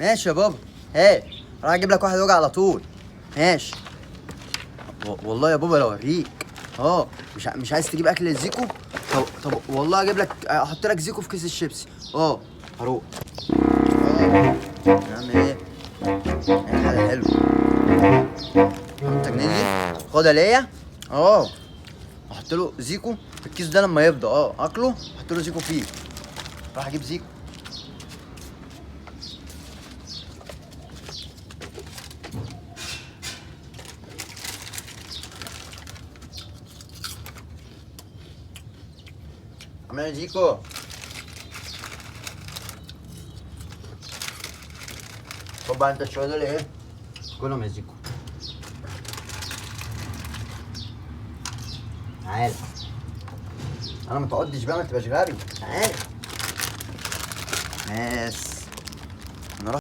ماشي يا بابا، هات، راح اجيب لك واحد وجع على طول. ماشي. والله يا بابا لو اوريك. مش عايز تجيب اكل لزيكو؟ طب والله اجيب لك، احط لك زيكو في كيس الشيبسي. هروح. نعمل ايه؟ نعمل حاجة حلوة. انت جنيه دي خدها ليا. احط له زيكو في الكيس ده لما يفضى. اكله احط له زيكو فيه. راح اجيب زيكو. عامل ايه زيكو؟ خد بقى انت الشويه دول ايه؟ كلهم يا زيكو. تعالى. انا ما تقعدش بقى، ما تبقاش غبي. تعالى. بس.